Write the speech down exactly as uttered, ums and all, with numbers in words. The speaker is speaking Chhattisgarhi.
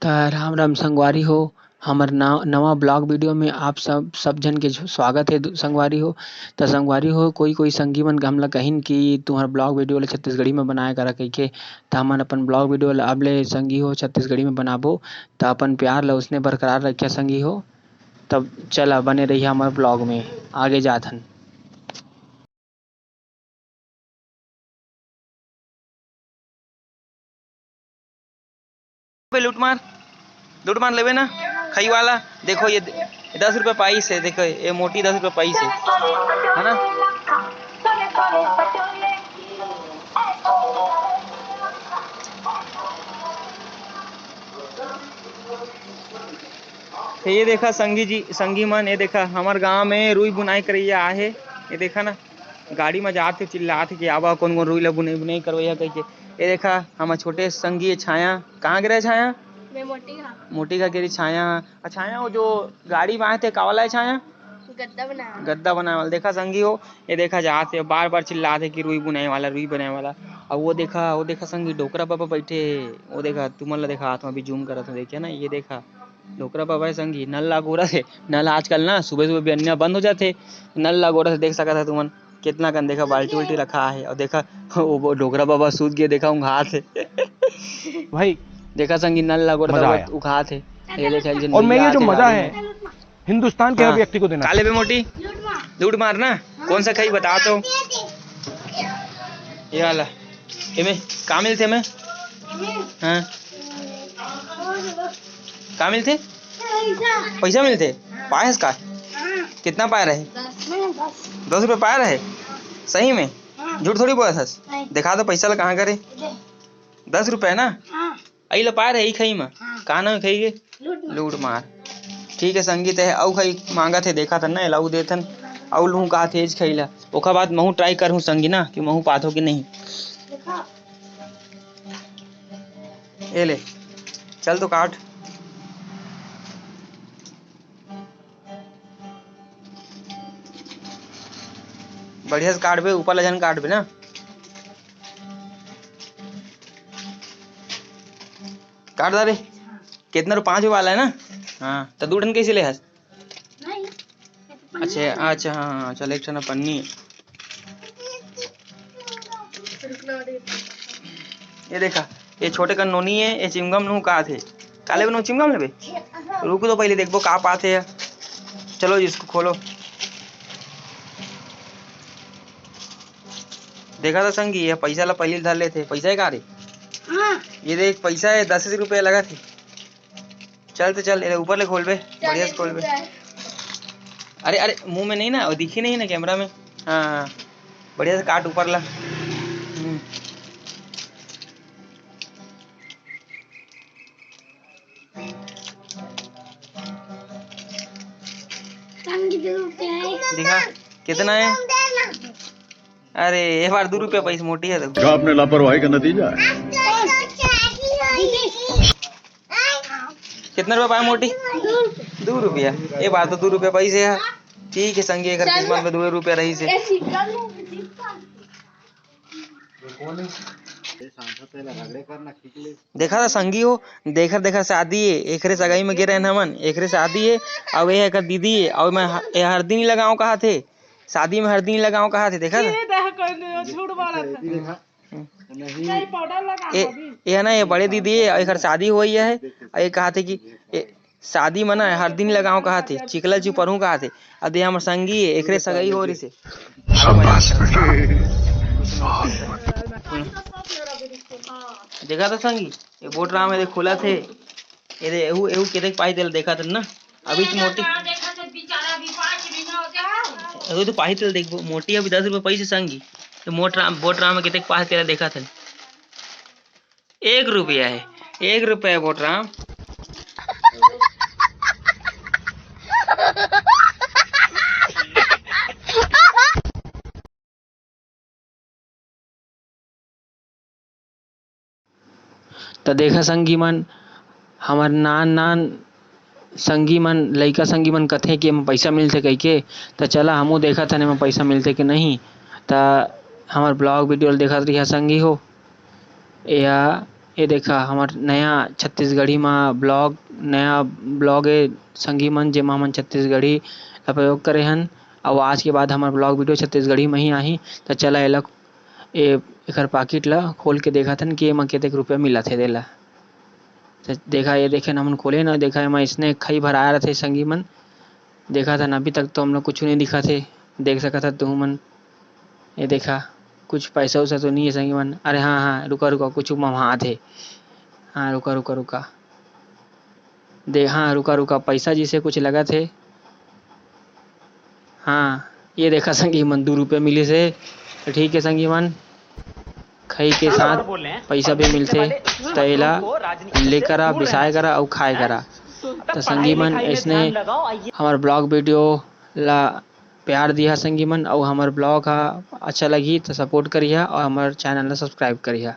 त राम राम संगवारी हो, हमर ना-, नवा vlog video में आप सब, सब झन के झ-, स्वागत हे दु-, संगवारी हो। त संगवारी हो, कोई, कोई संगी मन हमला कहिन कि तुम्हर vlog video ल छत्तीसगढ़ी में बनाए करा कहिके, त हमन अपन vlog video ल अब ले संगी हो छत्तीसगढ़ी में बनाबो। त अपन प्यार ल उसने बरकरार रखिया संगी हो। तब चला बने रहिया हमर vlog में, आगे जात हन। बे लूट मार, लूट मार लेबे ना, खई वाला। देखो ये दे-, दस रुपये पाइस हे, देखो ये मोटी दस रुपये पाइस हे, है ना? तो ये देखा संगी जी, संगी मन, ये देखा हमर गांव में रुई बुनाई करइया आहे, ये देखा ना। गाड़ी म जात हे, चिल्लात हे कि आवा, कोन कोन रुई ला बुनई, बुनई करवइया कहिके। ए देखा, हमर छोटे संगी ए छाया, कहाँ गे रहे छाया? मैं मोटी हा। मोटी का गे रही छाया। अच्छा छाया, वो जो गाड़ी म आए थे, का वाला है छाया? गद्दा बनाए वाला। गद्दा बनाए वाला। देखा संगी हो, ये देखा जात हे, बार बार चिल्लात हे कि रुई बुनाए वाला, रुई बनाए वाला। अउ वो देखा, वो देखा संगी, डोकरा बाबा बैठे हे। वो देखा, तुमन ला देखा, हाथ में अभी zoom करत हो, देखिए ना, ये देखा। डोकरा बाबा हे संगी, नल लागोरत हे। नल आजकल ना सुबह सुबह बिहनिया बंद हो जाथे, नल लागोरत हे, देख सकत ह तुमन। कितना कन देखा बाल्टी उल्टी रखा हे, अउ देखा वो डोकरा बाबा सूत गे, देखा ऊँघात हे। भाई, देखा संगी, नल लागोरत हे, ऊँघात हे। ये देखा, एक झन और मैं भैया ये जो आथे मजा गाड़ी है, में। हिंदुस्तान के हर हाँ। व्यक्ति को देना का लेबे मोटी? लूट मार ना। कौन सा खाई बता तो। ये वाला। एमे का मिलथे एमे? हाँ। का मिलथे? पैसा मिलथे? पाए हस का? कितना पाए रहे? दस रुपये पाए रहे? सही में? झूठ थोड़ी बोलत हस। देखा तो पैसा ला कहाँ करे? दस रुपये ना? अई ला पाए रहे, ई खई म? हाँ। का नाम हे खई के? लूट मार। लूट मार। ठीक हे संगी, ते अउ खई मांगत हे, देखत हन ना, एला अउ देथन, अउ लूहूँ काथे एज खई ला। ओकर बाद महूँ try करहूँ संगी ना, कि महूँ पाथों कि नहीं। देखा। ए ले, चल तो काट। बढ़िया से काटबे, ऊपर ला झन काटबे ना। काट डारे। कितना रुपये? पाँच रुपये वाला है ना? हाँ, तो दू ठन कैसे ले हस? नहीं, ये तो पन्नी अच्छा, है। अच्छा, हाँ, हाँ, चल, एक ठन पन्नी। ये देखा, ये छोटे कन नोनी है, ये चिमगम नू का थे। का लेबे नू, चिमगम लेबे? रुक तो पहले देखबो का पाथे है। चलो जी, इसको खोलो। देखा तो संगी, ये पैसा ला पहले धर लेथे। पैसा है का रे? हाँ। ये देख, पैसा है, दस रुपये लगा थे। चल तो चल, एला ऊपर ले खोलबे, बढ़िया से खोलबे। अरे, अरे, मुंह में नहीं ना, वो दिखी नहीं ना कैमरा में। हाँ, हाँ, बढ़िया से काट ऊपर ला। हम्म। दिखा, कितना है? अरे, ये बार दू रुपया पाइस, मोटी है तो। क्या आपने लापरवाही का नतीजा है? कितना रुपया पाए मोटी? दू रुपया। ये बार तो दू रुपया पाइस है यार। ठीक है संगी, अगर किस्मत में दू रुपया रही से। देखा था संगी हो, देखर देखर शादी है, एकरे सगाई में गे रहन हमन, एकरे शादी है, अउ ये एकर दीदी है, अउ मैं ह-, ये हरदी नहीं लगाओ कहा थे, शादी में हरदी नहीं लगाओ कहा थे, देखा था? ये देख, कोई झूठ बोलत है। हम्म। नहीं। नहीं, पाउडर लगा ए, अभी। ये ना, ये बड़े दीदी है, एकर शादी होई है, अउ ये कहा थे कि ये शादी में ना हरदी नहीं लगाओ कहा थे, चिकला चुपरू कहा थे, अब ये हमर संगी है, एकरे सगाई हो रही से। शाबाश बेटा। देखा था संगी, ये बोट राम है, खुला थे, ये दे, एहू, एहू केतेक पाही तेला देखत हन ना, अभी तो मोटी। एहू तो पाही तेला देखबो, मोटी अभी दस रुपया पाइस हे संगी, तो मोट राम, बोट राम में केतेक पाही तेला देखत हन। एक रुपया है, एक रुपया है बोट राम। त देखा संगी मन, हमर नान नान संगी मन, लइका संगी मन कथे कि एमा पइसा मिलथे कहिके, त चला हमहूँ देखत हन एमा पइसा मिलथे कि नहीं। त हमर vlog video ल देखत रहिहा संगी हो। या ये देखा, हमर नया छत्तीसगढ़ी म blog, नया blog ए संगी मन, जेमा हमन छत्तीसगढ़ी ला प्रयोग करे हन। अउ आज के बाद हमर blog video छत्तीसगढ़ी म ही आही। त चला एला, ए, एकर पाकिट ला खोल के देखत हन कि एमा कतेक रुपया मिलत हे तेला। त देखा, ये देखे न, हमन खोले न, देखा, एमा अइसने खई भराए रथे संगी मन। देखत हन, अभी तक तो हमला कुछु नइ दिखत हे। देख सकत हव तुहू मन, ये देखा, कुछ पैसा उसा तो नइ हे संगी मन। अरे हाँ, हाँ, रुका, रुका, कुछु मम्हात हे। हाँ, रुका, रुका, रुका। दे, हाँ, रुका, रुका, पैसा जइसे कुछ लगत हे। हाँ, ये देखा संगी मन, दू रुपया मिलिस हे। त ठीक हे संगी मन, खई के साथ पैसा भी मिलथे, त एला ले करा, बिसाए करा अउ खाए करा। त संगी मन, अइसने हमर blog video ला प्यार दिहा संगी मन, अउ हमर blog ह अच्छा लगही त support करिहा अउ हमर channel ला subscribe करिहा।